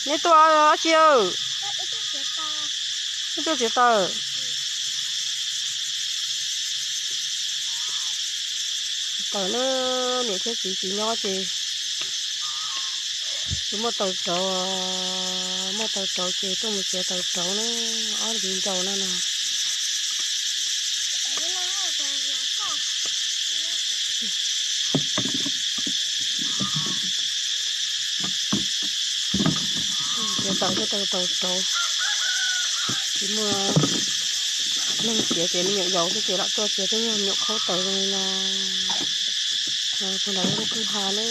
Neb tuaj dab tsi? Neb tuaj txiav taws. Taws na, niam thiab txiv tsis nyob ces tsis muaj taws rauv, muaj taws rauv ces tuaj mus txiav taws rauv na, ob viv ncaus no na. Txiav taws thiab taws rauv, tsis muaj neeg txiav ces me nyuam yaus xwb ces lam tuaj txiav tej nyuag me nyuam khaub taws zoo li no. Puag nram lub kwj ha na.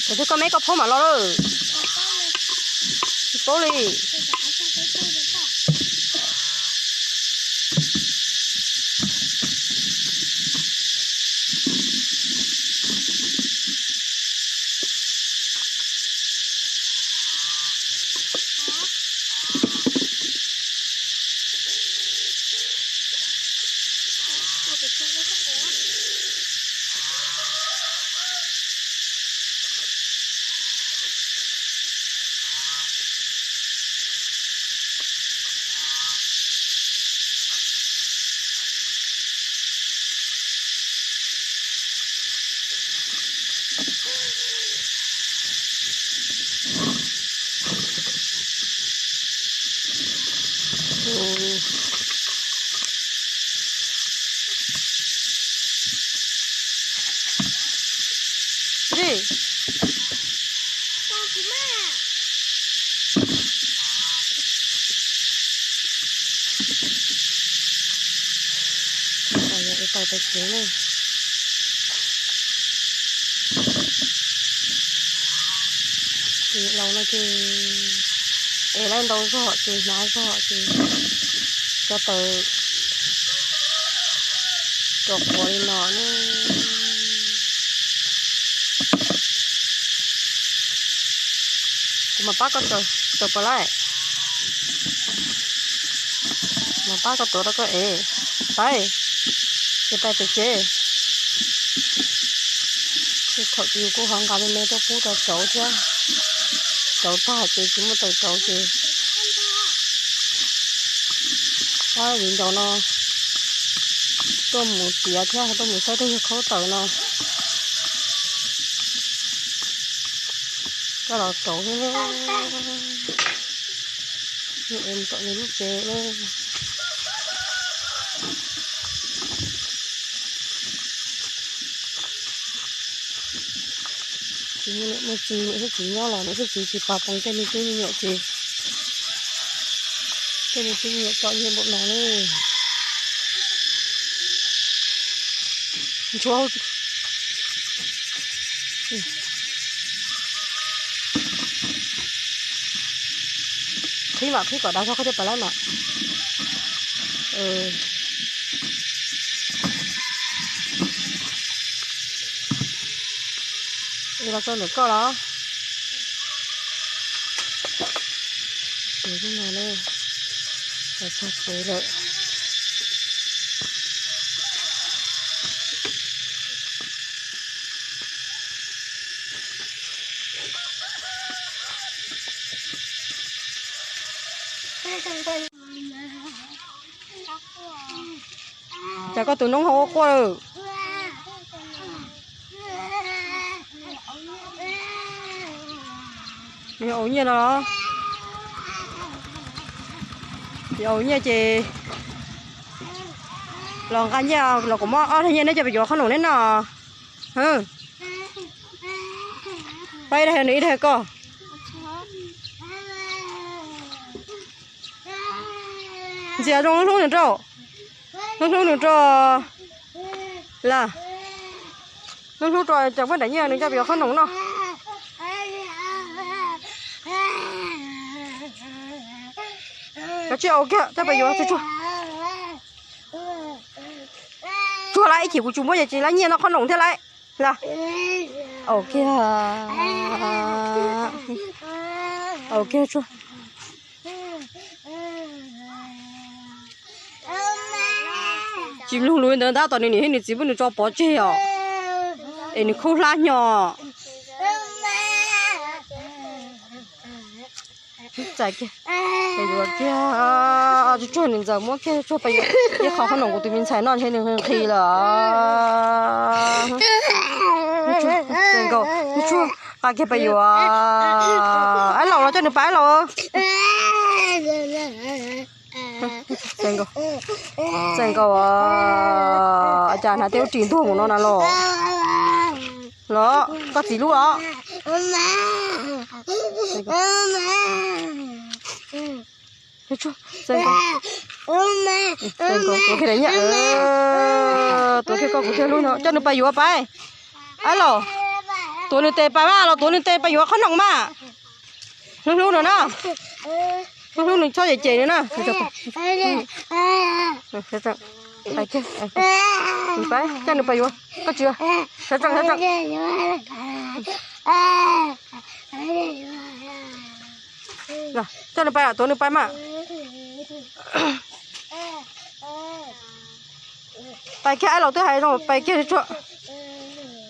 Thaum twg koj me koj phaub mam los lawm? Tsis paub li. Tau tau kev na. Ces laus no ces es lawv ntau zog ces hnav zog ces cov taws rau quav li no ne. Kuv mam pab koj taws puas laij. Mam pab koj tuav rau koj ev. Pais, ces pais pem tsev. Ces thaum twg yus kuj ho nqa me me tuaj pub rau rauv thiab. Rauv tag ces tsis muaj taws rauv ces ob viv ncaus no tuaj mus txiav thiab tuaj mus saib tej nyuag khaub taws no coj los rauv thiab. Ev mus tom nws lub tsev na. Tsis muaj niam muaj txiv, niam thiab txiv nyob los niam thiab txiv tsis pab poob tej me tub me nyuam ces tej me tub me nyuam txom nyem npaum no ne. Nchuav hauv qhib mam qhib kom dav zog koj thiaj pais laij mas. Es los txog ntawm koj los? Ces no na, los txog tsev lawm. Cas koj tus noob ho ua quaj lawm? Yog ua nyiaj no los? Yog ua nyiaj ces los nqa nyiaj los kuv muab ob tag nyiaj neb coj pes yuav qhob noom neb noj. Pab ib tag nws ib tag koj. Ntxias zoo hlub nws rau, hlub hlub nws rau. Las, hlub hlub rau ces muab daim nyiaj nws coj pes yuav qhob noom noj. Koj tsis ua kiag coj pes yuav tsuag tsuag. Tsuag lawm ib chim kuv tsis muab ces tsis lawv nyiaj noj qhob noom thiab lawm. Las, ua kiag, ua kiag tsuag. Tsis mloog lus li ntawd tab tom nws niam thiab nws txiv pub nws tso pov tseg os, es nws khaub hlab hnyo. Txais kiag, yuav kiag, tsuag tsuag niam ntxawm muab kiag tsuag pais yuav. Ib qho qhob noom kuv tus me ntxhais noj ntshe nws nqhis lawm. Txais nkaus, tsuag, nqa kiag pais yuav. Ab laus los coj nws pais ab laus. Txais nkaus, txais nkaus, cas hnav tej lub ris ntuag mus no na los? Los koj txiv lub os. Txais nkaus, txais nkaus, tuav kiag daim nyiaj, tuav kiag koj kuv thiab hlub no, coj nws pais yuav pais. Ab laus, tuav nws tes pais mas, los tuav nws tes pais yuav qhob noom mas. Hlub hlub nws na, hlub hlub nws txhob cem cem nws na. Pais, coj nws pais yuav, koj tsis, sawv tsees, sawv tsees. Coj nws pais, tuav nws pais mas. Pais kiag, ab laus twb hais zoo, pais kiag tsuag.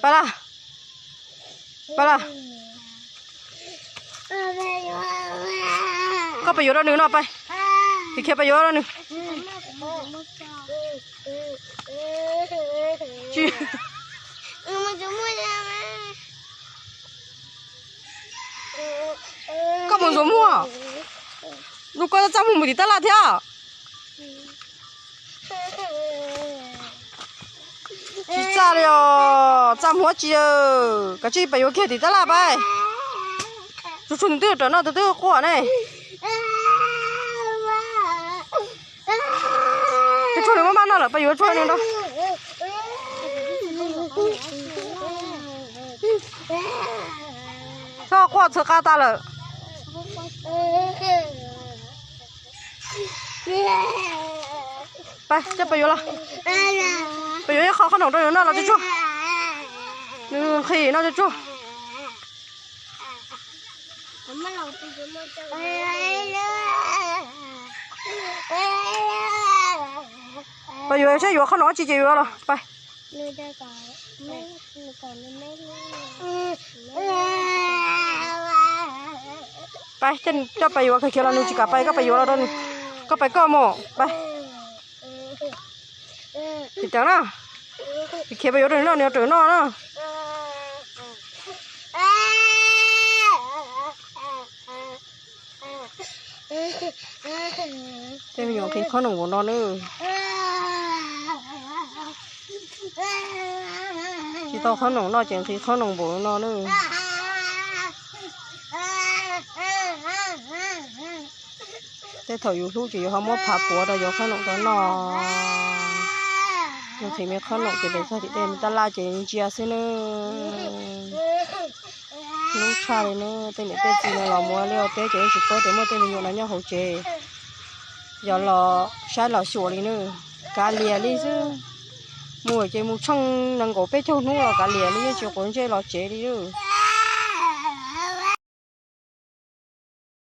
Pais lawm, pais lawm. Koj pais yuav rau nws no pais. Khiav khiav pais yuav rau nws. Koj mus ntxuav muag. Nug koj txaj muag mus tim tab laj thiab. Tsis txaj li os, txaj muag tsis, kav tsij pais yuav kiag tim tab laj pais. Tsuag tsuag nws twb rawm noj, twb quaj ne. Tsuag tsuag nws muab maj noj lawm, pais yuav tsuag nws nrog. Txhob quaj txhaws qa tas lawm. Pais, coj pais yuav los. Pais yuav ib qho qhob noom rau nws noj los tsuag tsuag. Nws nqhis no tsuag tsuag. Pais yuav saib yuav qhob noom dab tsi ces yuav los pais. Pais, coj pais yuav, khiav khiav los nws tsis kam pais, koj pais yuav los rau nws. Koj pais koj mus, pais. Ceev ceev na. Khiav pais yuav rau nws noj, nws yuav rau noj na. Tej me nyuam nqhis qhob noom npaum no na. Tsis tau qhob noom noj ces nqhis qhob noom npaum no na. Tej thaum yus hlub ces yus ho muab phav puav rau yuav qhob noom rau noj. Yus nqhis me qhob noom ces pem txog tim tej me tab laj ces ntsia xwb na. Hlub tshaj li na, tej niam tej txiv no los mus ua liaj ua teb ces yeej tsis paub tias muaj tej me nyuam no nyob hauv tsev. Yog los saib los xyuas li na, kav liam li xwb. Mus ces mus tsheej nees nkaum peb caug hnub los kav liam li, yeej tsis quav ntsej los tsev li.